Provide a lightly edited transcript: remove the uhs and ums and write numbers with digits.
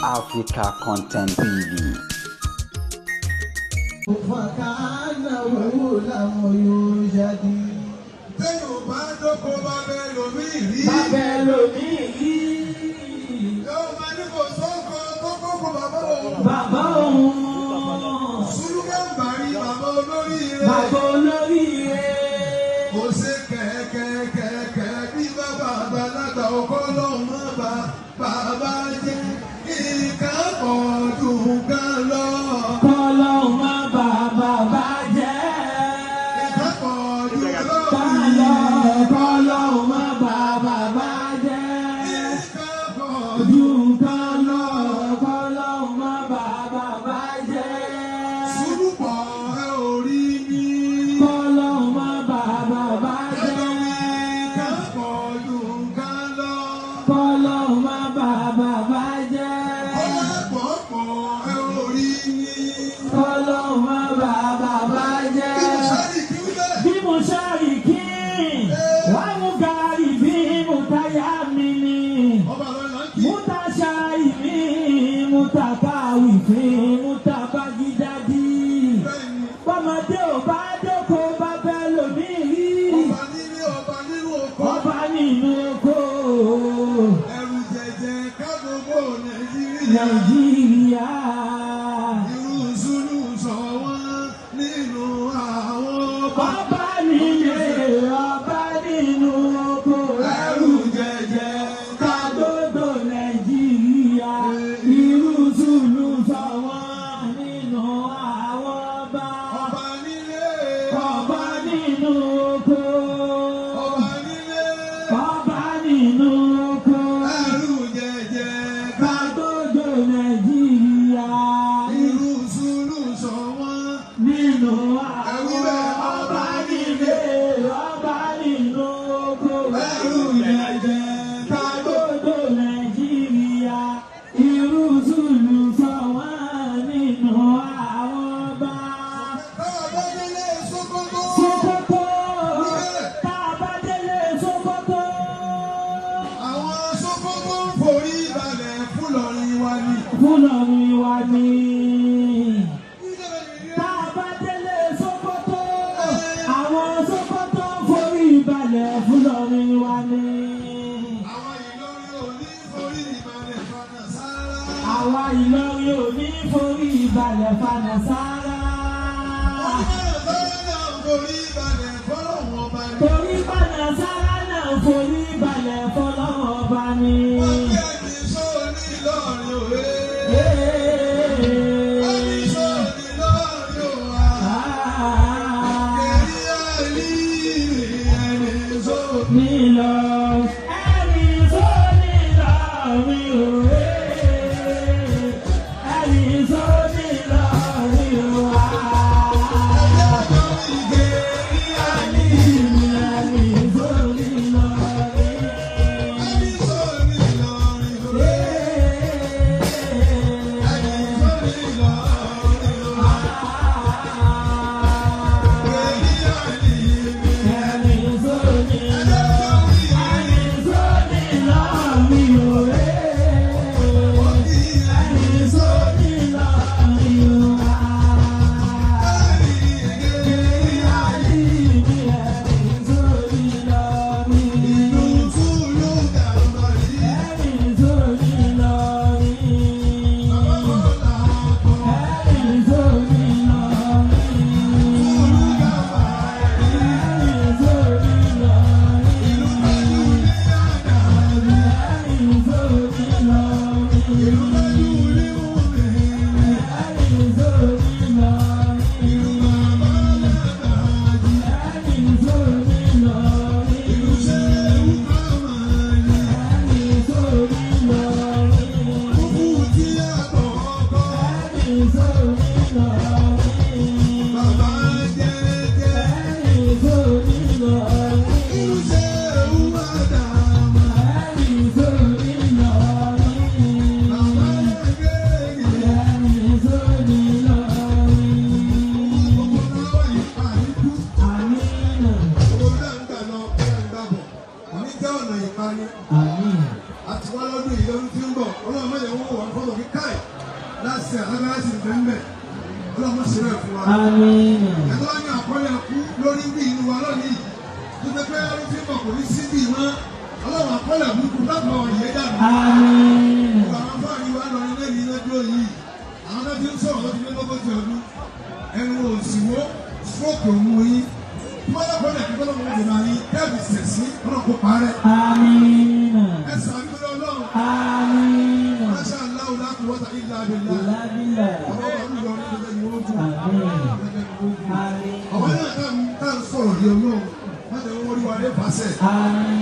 Africa Content TV. فكأنه لم يوجد. Téèyàn ò bá dóko bàbá ẹlòmíì rí. Bàbá ẹlòmíì rí. Yóò máa ní kò sóko tó kókó bàbá òun. Bàbá òun. Sùlùkàmbàrí bàbá olóríire. Bàbá olóríire. Kò ṣe kẹ̀kẹ́kẹ̀kẹ́ bí bàbá àgbàlagbà ọkọ lọ́hùn mọ́ bá bàbá jẹ́. Nǹkan pọ̀ dùn kan lọ. Kọ́lọ́hún má bà bàbá jẹ́. Nǹkan pọ̀ dùn lọ. Kọ́lọ́ kọ́lọ́hún má bà bàbá jẹ́. Nǹkan pọ̀ Dùn kan lọ, kọ́lọ́hún má bà bàbá jẹ́. Sùúrù pọ̀ ẹ ò rí mi. Kọ́lọ́hún má bà bàbá jẹ́. Nǹkan pọ̀ dùn kan lọ. Kọ́lọ́hún má bà bàbá jẹ́. Ọlọ́pọ̀ pọ̀ ẹ ò rí mi. Kọ́lọ́hún má bà bàbá jẹ́. Sáré kí wí bẹ́ẹ̀. Bí mo ṣáàrì kí wàá mú gàrí bí mo táyà mi ni. Ọba lọ là ń kí. Mo ta ṣáì mi, mo ta káwì fín, mo ta bágídádì. Bẹ́ẹ̀ni, Bọ́mọdé ò bá dóko bá bẹ́ lómi rí. ọba nílé ọba nínú oko. Ọba nínú oko. Ẹrù jẹjẹ ká gbogbo Nàìjíríà. Nàìjíríà. Irú Sùlù sọ wọ́n nínú àwọn ọba. Ọba nílé, ọba nínú oko. Ẹrù jẹjẹ ká Ká gbogbo Nàìjíríà. Irú Sùlù sọ wọ́n nínú àwọn ọba. Ọba nílé. Ọba nínú oko. Ọba nílé. Ọba nínú oko. Ẹrù jẹjẹ ká Ká gbogbo Nàìjíríà. Irú Sùlù sọ wọ́n. Nínú àwọn ọba nílé, ọba nínú oko. Ẹrù jẹjẹ ká Ká gbogbo Nàìjíríà. Irú Sùlù sọ wọ́n nínú àwọn ọba. Bá délé Sókótó. Sókótó, tá a bá délé Sókótó. Àwọn Sókótó ń forí balẹ̀ fúlọ̀rin wa ni. Fúlọ̀rin wa ni. Tá a bá délé Sókótó, àwọn Sókótó forí balẹ̀ Fúlọ̀rin wa ni. Àwọn Ìlọrin ò ní forí balẹ̀ fana sára. Àwa Ìlọrin ò ní forí balẹ̀ Fanàsárà. Onímọ̀ náà ń forí balẹ̀ fọlọ́hún ọba ni. Torí Fanàsárà náà forí balẹ̀ fọlọ́run ọba ni. Wọ́n gbé ẹni sóò ní Ìlọrin òwe. Wọ́n ní sóò ní Ìlọrin òwà. Kẹ̀rí àlì ẹni sóò. Nílọ ẹni tó nílọrin òwe. Ẹni tó nílọrin òwà. Ẹjẹ́ àjọ ìgbérí àlì. Ẹni tó nílọrin. Ẹni sóò ní Ìlọrin òwe. Ẹni sóò ní Ìlọrin òwà. Kẹ̀rí àlì. Ẹni tó nílọrin. Ẹni tó nílọrin òwe. Ẹni tó nílọrin òwà. bọ̀ ọlọ́run mẹ́jọ wọn wà fọ́tò kí káì láti àlágbára sì ń bẹ́ ń bẹ̀ ọlọ́run má ṣe bẹ́ẹ̀ fún wa. Àmín. Ẹ̀tọ́ wá ní àkọọ́lẹ̀ kú lórí bí inú wa lónìí tó ṣe pé ọdún tí ń bọ̀ kò ní sí bí mọ́ ọlọ́run àkọọ́lẹ̀ burúkú láti bá wọn yé dànù. Àmín. Gbogbo àwọn afáàní wa lọ nílé ní lọ́jọ́ yìí àwọn náà ti ń sọ̀rọ̀ lọ́dún lélógójì ọdún ẹnu òsìwò stroke òun yín tí wọ́n lọ́kọ̀ọ́lẹ̀ kí tọ́lọ́mọ òde máa yín tẹ́ẹ̀bì sẹ̀sí ọlọ́run kó parẹ́. Àmín. Ẹ sàmì lọ́lọ́run. Àmín. Masha Allah la quwwata illa billah. Ìlàbílà. Ọ̀rọ̀ bá ń lọ ní ọjọ́ ìwọ́n kù. Àmín. Àmín. Ọ̀wọ́n náà tá à ń sọ̀rọ̀ yìí ọlọ́run má jẹ́ wọ́n rí wa lé fàṣẹ. Àmín.